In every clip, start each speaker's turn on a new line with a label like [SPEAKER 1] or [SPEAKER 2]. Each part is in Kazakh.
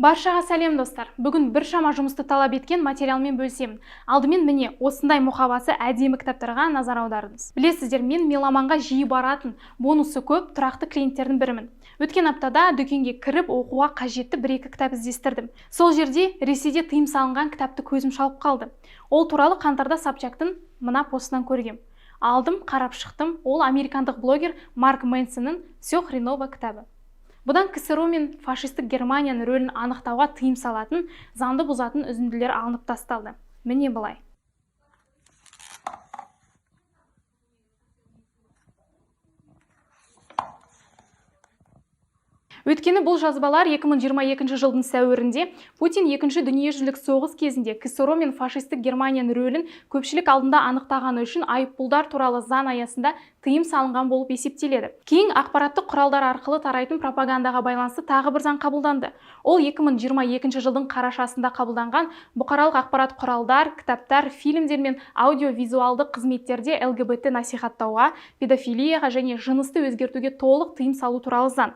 [SPEAKER 1] Баршаға сәлем, достар! Бүгін біршама жұмысты талап еткен материалмен бөлісемін. Алдымен, міне, осындай мұқабасы әдемі кітаптарға назар аударыңыз. Білесіздер, мен Меломанға жиі баратын, бонусы көп тұрақты клиенттердің бірімін. Өткен аптада дүкенге кіріп, оқуға қажетті бір екі кітап іздестірдім. Сол жерде Ресейде тыйым салынған кітапты көзім шалып қалды. Ол туралы қаңтарда Собчактың мына постынан көргем. Алдым, қарап шықтым. Ол американдық блогер Марк Мэнсонның «Все хреново» кітабы. Бұдан КСРО мен фашистік Германияның рөлін анықтауға тыйым салатын, заңды бұзатын үзінділер алынып тасталды. Міне, былай. Өйткені бұл жазбалар 2022 жылдың сәуірінде Путин Екінші дүниежүзілік соғыс кезінде КСРО мен фашистік Германияның рөлін көпшілік алдында анықтағаны үшін айыппұлдар туралы заң аясында тыйым салынған болып есептеледі. Кейін ақпараттық құралдар арқылы тарайтын пропагандаға байланысты тағы бір заң қабылданды. Ол 2022 жылдың қарашасында қабылданған бұқаралық ақпарат құралдар, кітаптар, фильмдер мен аудиовизуалдық қызметтерде ЛГБТ насихаттауға, педофилияға және жынысты өзгертуге толық тыйым салу туралы заң.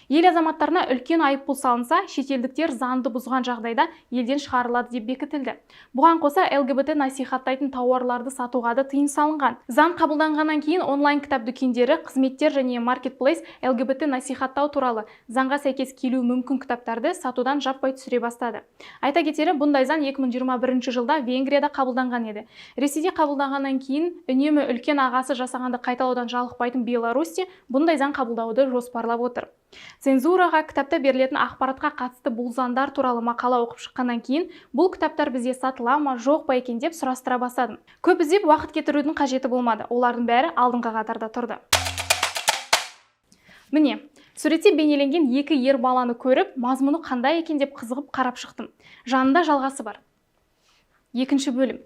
[SPEAKER 1] Ел азаматтарына үлкен айыппұл салынса, шетелдіктер заңды бұзған жағдайда елден шығарылады деп бекітілді. Бұған қоса ЛГБТ насихаттайтын тауарларды сатуға да тыйым салынған. Заң қабылданғаннан кейін онлайн кітап дүкендері, қызметтер және маркетплейс ЛГБТ насихаттау туралы заңға сәйкес келуі мүмкін кітаптарды сатудан жаппай түсіре бастады. Айта кетері, бұндай заң 2021 жылда Венгрияда қабылданған еді. Ресейде қабылданғаннан кейін үнемі үлкен ағасы жасағанды қайталаудан жалықпайтын Беларусь те бұндай заң қабылдауды жоспарлап отыр. Цензураға, кітапта берілетін ақпаратқа қатысты бұл заңдар туралы мақала оқып шыққаннан кейін, бұл кітаптар бізде сатыла ма, жоқ па екен деп сұрастыра бастадым. Көп іздеп уақыт кетірудің қажеті болмады. Олардың бәрі алдыңғы қатарда тұрды. Міне, суретте бейнеленген екі ер баланы көріп, мазмұны қандай екен деп қызығып қарап шықтым. Жанында жалғасы бар. Екінші бөлім.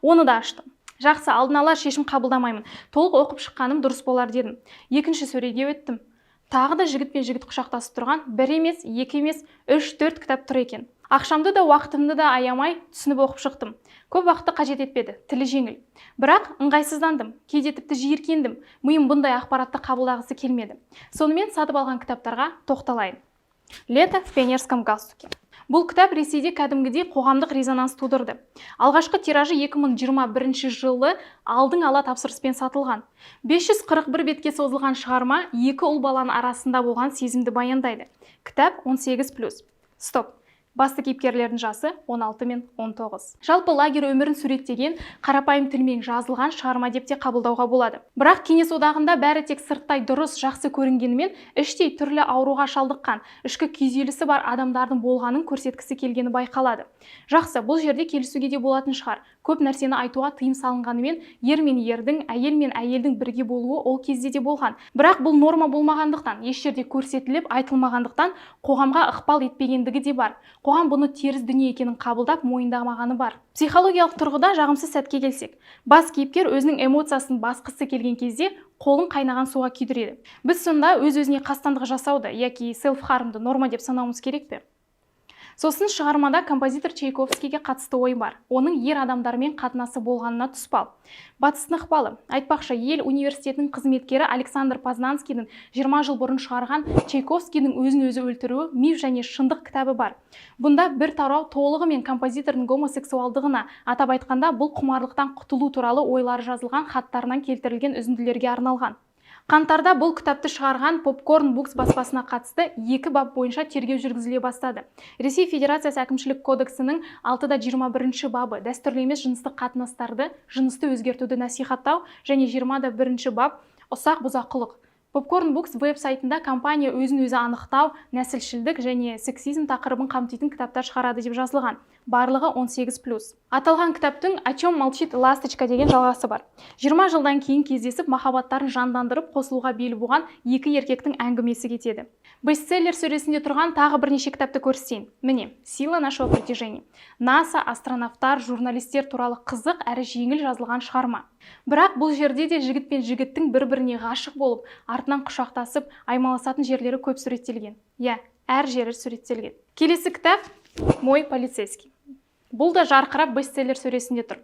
[SPEAKER 1] Оны да аштым. Жақсы, алдын ала шешім қабылдамаймын. Толық оқып шыққаным дұрыс болар дедім. Екінші сөреге өттім. Тағы да жігіт пен жігіт құшақтасып тұрған бір емес, екі емес, үш, төрт кітап тұр екен. Ақшамды да, уақытымды да аямай түсініп оқып шықтым. Көп уақытты қажет етпеді, тілі жеңіл. Бірақ ыңғайсыздандым, кейде тіпті жиіркендім. Миым бұндай ақпаратты қабылдағысы келмеді. Сонымен, сатып алған кітаптарға тоқталайын. «Лето в пионерском галстуке». Бұл кітап Ресейде кәдімгідей қоғамдық резонанс тудырды. Алғашқы тиражы 2021 жылы алдын ала тапсырыспен сатылған. 541 бетке созылған шығарма екі ұл баланың арасында болған сезімді баяндайды. Кітап 18+. Стоп. Басты кейіпкерлердің жасы 16 мен 19. Жалпы, лагерь өмірін суреттеген, қарапайым тілмен жазылған шығарма деп те қабылдауға болады. Бірақ Кеңес одағында бәрі тек сырттай дұрыс, жақсы көрінгенімен, іштей түрлі ауруға шалдыққан, ішкі күйзелісі бар адамдардың болғанын көрсеткісі келгені байқалады. Жақсы, бұл жерде келісуге де болатын шығар. Көп нәрсені айтуға тыйым салынғанымен, ер мен ердің, әйел мен әйелдің бірге болуы ол кезде де болған. Бірақ бұл норма болмағандықтан, еш жерде көрсетіліп айтылмағандықтан, қоғамға ықпал етпегендігі де бар. Қоғам бұны теріс дүние екенін қабылдап, мойындамағаны бар. Психологиялық тұрғыда жағымсыз сәтке келсек, бас кейіпкер өзінің эмоциясын басқысы келген кезде қолын қайнаған суға күйдіреді. Біз сонда өз-өзіне қастандық жасауды яки селф-хармды норма деп санауымыз керек пе? Сосын шығармада композитор Чайковскийге қатысты ой бар. Оның ер адамдармен қатынасы болғанына тұспал. Батыстың ықпалы. Айтпақшы, Йель университетінің қызметкері Александр Познанскийдің 20 жыл бұрын шығарған «Чайковскийдің өзін өзі өлтіруі: миф және шындық» кітабы бар. Бұнда бір тарау толығымен композитордың гомосексуалдығына, атап айтқанда, бұл құмарлықтан құтылу туралы ойлары жазылған хаттарынан келтірілген үзінділерге арналған. Қаңтарда бұл кітапты шығарған Popcorn Books баспасына қатысты екі бап бойынша тергеу жүргізіле бастады. Ресей Федерациясы Әкімшілік кодексінің 6-да 21 бабы, дәстүрлі емес жыныстық қатынастарды, жынысты өзгертуді насихаттау, және 20-да 1 бап, ұсақ бұзақылық. Popcorn Books веб-сайтында компания өзін өзі анықтау, нәсілшілдік және сексизм тақырыбын қамтитын кітаптар шығарады деп жазылған. Барлығы 18+. Аталған кітаптың «О чем молчит ласточка» деген жалғасы бар. 20 жылдан кейін кездесіп, махаббаттарын жандандырып, қосылуға бел буған екі еркектің әңгімесі кетеді. Бестселлер сөресінде тұрған тағы бірнеше кітапты көрсетейін. Міне, «Сила нашего притяжения». НАСА, астронавтар, журналистер туралы қызық әрі жеңіл жазылған шығарма. Бірақ бұл жерде де жігіт пен жігіттің бір-біріне ғашық болып, артынан құшақтасып, аймаласатын жерлері көп суреттелген. Иә, әр жері суреттелген. Келесі кітап «Мой полицейский». Бұл да жарқырап бестселлер сөресінде тұр.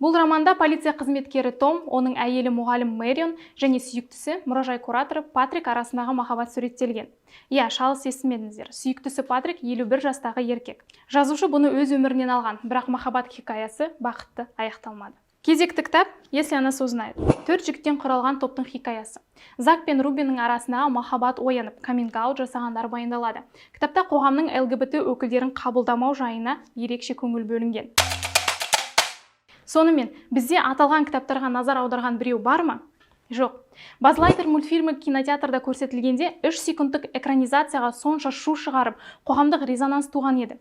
[SPEAKER 1] Бұл романда полиция қызметкері Том, оның әйелі мұғалім Мэрион және сүйіктісі мұражай кураторы Патрик арасындағы махаббат суреттелген. Иә, шалыс естімедіңіздер. Сүйіктісі Патрик 51 жастағы еркек. Жазушы бұны өз өмірінен алған, бірақ махаббат хикаясы бақытты аяқталмады. Кезекті кітап «Если она узнает». Төрт жігіттен құралған топтың хикаясы. Зак пен Рубиннің арасындағы махаббат оянып, каминг-аут жасағандар баяндалады. Кітапта қоғамның ЛГБТ өкілдерін қабылдамау жайына ерекше көңіл бөлінген. Сонымен, бізде аталған кітаптарға назар аударған біреу бар ма? Жоқ. «Базз Лайтер» мультфильмі кинотеатрда көрсетілгенде 3 секундтық экранизацияға сонша шу шығарып, қоғамдық резонанс туған еді.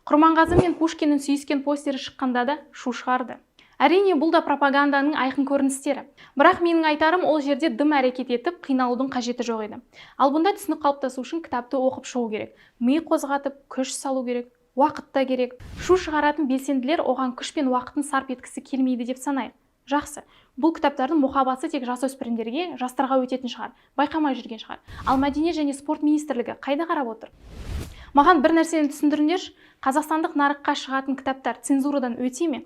[SPEAKER 1] Құрманғазы мен Пушкиннің сүйіскен постері шыққанда да шу шығарды. Әрине, бұл да пропаганданың айқын көріністері. Бірақ менің айтарым, ол жерде дым әрекет етіп, қиналудың қажеті жоқ еді. Ал бұнда түсінік қалыптасу үшін кітапты оқып шығу керек. Ми қозғатып, күш салу керек, уақыт та керек. Шу шығаратын белсенділер оған күш пен уақытын сарп еткісі келмейді деп санайық. Жақсы. Бұл кітаптардың мұқабасы тек жасөспірімдерге, жастарға өтетін шығар, байқамай жүрген шығар. Ал Мәдениет және спорт министрлігі қайда қарап отыр? Маған бір нәрсені түсіндіріңдерші: қазақстандық нарыққа шығатын кітаптар цензурадан өте ме?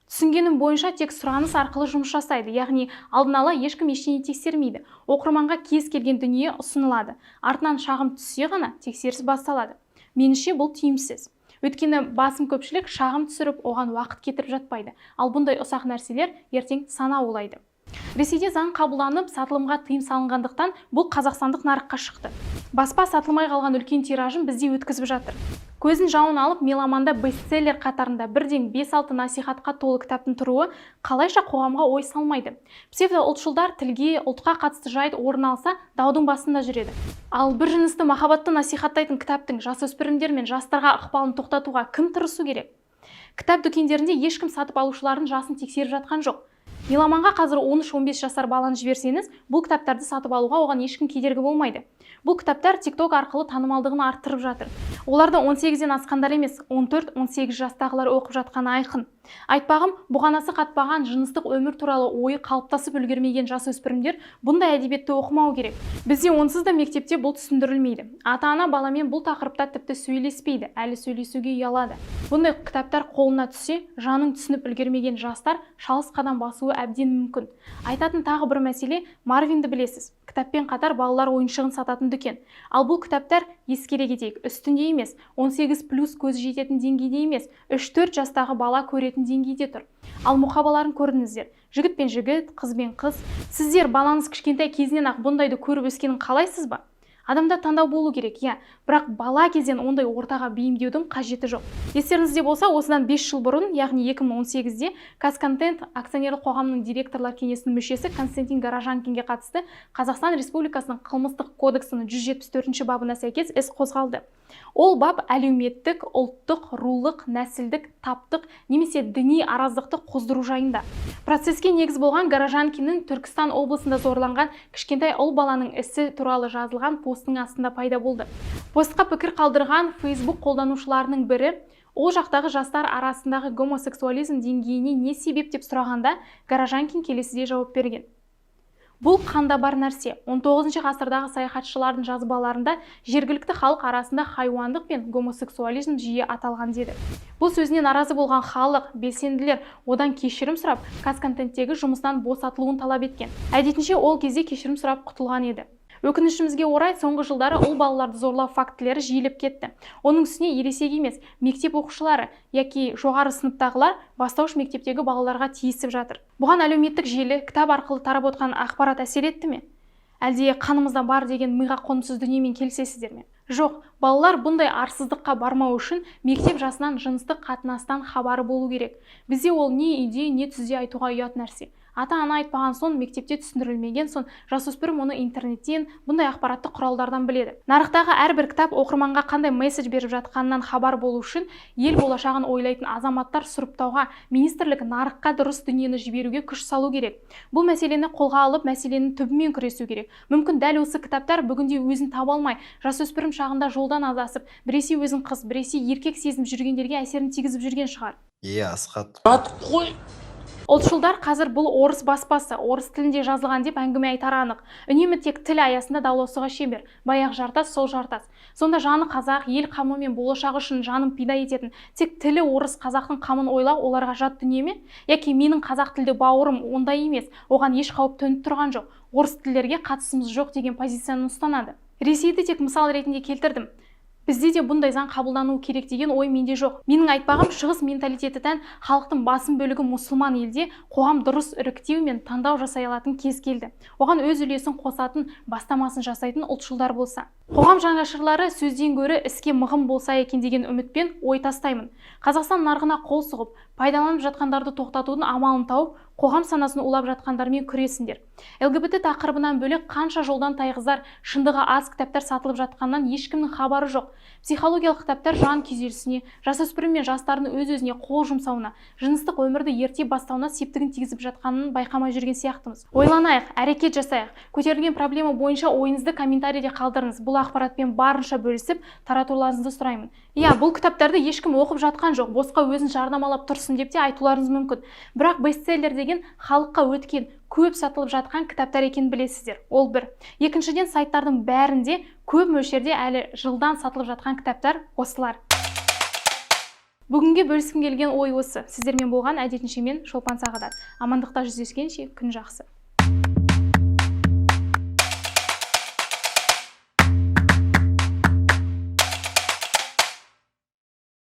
[SPEAKER 1] Түсінгенім бойынша, тек сұраныс арқылы жұмыс жасайды, яғни алдын ала ешкім ештеңе тексермейді. Оқырманға кез келген дүние ұсынылады. Артынан шағым түссе ғана тексеріс басталады. Меніңше, бұл тиімсіз. Өйткені басым көпшілік шағым түсіріп, оған уақыт кетіріп жатпайды. Ал бұндай ұсақ нәрселер ертең сана улайды. Ресейде заң қабылданып, сатылымға тыйым салынғандықтан, бұл қазақстандық нарыққа шықты. Баспа сатылмай қалған үлкен тиражын бізде өткізіп жатыр. Көздің жауын алып, Меломанда бестселлер қатарында бірден 5-6 насихатқа толы кітаптың тұруы қалайша қоғамға ой салмайды? Псевдо ұлтшылдар тілге, ұлтқа қатысты жайт орын алса, даудың басында жүреді. Ал бір жынысты махаббатты насихаттайтын кітаптың жасөспірімдер мен жастарға ықпалын тоқтатуға кім тырысу керек? Кітап дүкендерінде ешкім сатып алушылардың жасын тексеріп жатқан жоқ. Меломанға қазір 13-15 жасар баланы жіберсеңіз, бұл кітаптарды сатып алуға оған ешкім кедергі болмайды. Бұл кітаптар TikTok арқылы танымалдығын арттырып жатыр. Оларды 18-ден асқандар емес, 14-18 жастағылар оқып жатқаны айқын. Айтпағым, бұғанасы қатпаған, жыныстық өмір туралы ойы қалыптасып үлгермеген жасөспірімдер бұндай әдебиетті оқымау керек. Бізде онсыз да мектепте бұл түсіндірілмейді. Ата-ана баламен бұл тақырыпта тіпті сөйлеспейді, әлі сөйлесуге ұялады. Бұндай кітаптар қолына түссе, жанын түсініп үлгермеген жастар шалыс қадам басуы әбден мүмкін. Айтатын тағы бір мәселе: Марвинді білесіз. Кітаппен қатар балалар ойыншығын сататын дүкен. Ал бұл кітаптар, ескере кетейік, үстінде емес, 18 плюс көзі жететін деңгейде емес, 3-4 жастағы бала көретін деңгейде тұр. Ал мұқабаларын көрдіңіздер. Жігіт пен жігіт, қыз бен қыз. Сіздер балаңыз кішкентай кезінен ақ бұндайды көріп өскенін қалайсыз ба? Адамда таңдау болу керек, иә, бірақ бала кезден ондай ортаға бейімдеудің қажеті жоқ. Естеріңізде болса, осыдан 5 жыл бұрын, яғни 2018-де Казконтент акционерлік қоғамының директорлар кеңесінің мүшесі Константин Горожанкинге қатысты Қазақстан Республикасының Қылмыстық кодексінің 174 бабына сәйкес іс қозғалды. Ол бап әлеуметтік, ұлттық, рулық, нәсілдік, таптық немесе діни араздықты қоздыру жайында. Процеске негіз болған Горожанкиннің Түркістан облысында зорланған кішкентай ұл баланың ісі туралы жазылған посттың астында пайда болды. Постқа пікір қалдырған Facebook қолданушыларының бірі ол жақтағы жастар арасындағы гомосексуализм деңгейіне не себеп деп сұрағанда, Горожанкин келесідей жауап берген: «Бұл қанда бар нәрсе. 19 ғасырдағы саяхатшылардың жазбаларында жергілікті халық арасында хайуандық пен гомосексуализм жиі аталған», – деді. Бұл сөзіне наразы болған халық, белсенділер одан кешірім сұрап, Казконтенттегі жұмысынан босатылуын талап еткен. Әдетінше, ол кезде кешірім сұрап құтылған еді. Өкінішімізге орай, соңғы жылдары ұл балаларды зорлау фактілері жиілеп кетті. Оның үстіне ересек емес, мектеп оқушылары яки жоғары сыныптағылар бастауыш мектептегі балаларға тиісіп жатыр. Бұған әлеуметтік желі, кітап арқылы тарап отқан ақпарат әсер етті ме, әлде қанымызда бар деген миға қонымсыз дүниемен келісесіздер ме? Жоқ, балалар бұндай арсыздыққа бармау үшін мектеп жасынан жыныстық қатынастан хабары болу керек. Бізде ол не үйде, не түзде айтуға ұят нәрсе. Ата ана айтпаған соң, мектепте түсіндірілмеген соң, жасөспірім оны интернеттен, бұндай ақпараттық құралдардан біледі. Нарықтағы әрбір кітап оқырманға қандай месседж беріп жатқанынан хабар болу үшін ел болашағын ойлайтын азаматтар сұрыптауға, министрлік нарыққа дұрыс дүниені жіберуге күш салу керек. Бұл мәселені қолға алып, мәселенің түбімен күресу керек. Мүмкін, дәл осы кітаптар бүгінде өзін таба алмай, жасөспірім шағында жолдан адасып, біресе өзін қыз, біресе еркек сезініп жүргендерге әсерін тигізіп жүрген шығар.
[SPEAKER 2] Е, Асхат.
[SPEAKER 3] Қой.
[SPEAKER 1] Ұлтшылдар қазір бұл орыс баспасы, орыс тілінде жазылған деп әңгіме айтары анық. Үнемі тек тіл аясында дауласуға шебер. Баяғы жартас сол жартас. Сонда жаны қазақ, ел қамы мен болашағы үшін жанын пида ететін, тек тілі орыс қазақтың қамын ойлау оларға жат дүние ме? Яки менің қазақ тілді бауырым ондай емес, оған еш қауіп төніп тұрған жоқ, орыс тілдерге қатысымыз жоқ деген позицияны ұстанады. Ресейді тек мысал ретінде келтірдім. Бізде де бұндай заң қабылдануы керек деген ой менде жоқ. Менің айтпағым, шығыс менталитеті тән, халықтың басым бөлігі мұсылман елде қоғам дұрыс іріктеу мен таңдау жасай алатын кез келді. Оған өз үлесін қосатын, бастамасын жасайтын ұлтшылдар болса. Қоғам жанашырлары сөзден гөрі іске мығым болса екен деген үмітпен ой тастаймын. Қазақстан нарығына қол сұғып, пайдаланып жатқандарды тоқтатудың амалын тауып, қоғам санасын улап жатқандармен күресіңдер. ЛГБТ тақырыбынан бөлек қанша жолдан тайғызар, шындығы аз кітаптар сатылып жатқаннан ешкімнің хабары жоқ. Психологиялық кітаптар жан күйзелісіне, жасөспірім мен жастардың өз-өзіне қол жұмсауына, жыныстық өмірді ерте бастауына септігін тигізіп жатқанын байқамай жүрген сияқтымыз. Ойланайық, әрекет жасайық. Көтерілген проблема бойынша ойыңызды комментарийде қалдырыңыз. Бұл ақпаратпен барынша бөлісіп, таратуларыңызды сұраймын. Иә, бұл кітаптарды ешкім оқып жатқан жоқ, босқа өзін жарнамалап тұрсын деп те айтуларыңыз мүмкін. Бірақ бестселлер деген халыққа өткен, көп сатылып жатқан кітаптар екенін білесіздер. Ол бір. Екіншіден, сайттардың бәрінде көп мөлшерде әлі жылдан сатылып жатқан кітаптар осылар. Бүгінге бөліскім келген ой осы. Сіздермен болған әдетінше мен, Шолпан Сағадат. Амандықта жүздескенше, күн жақсы.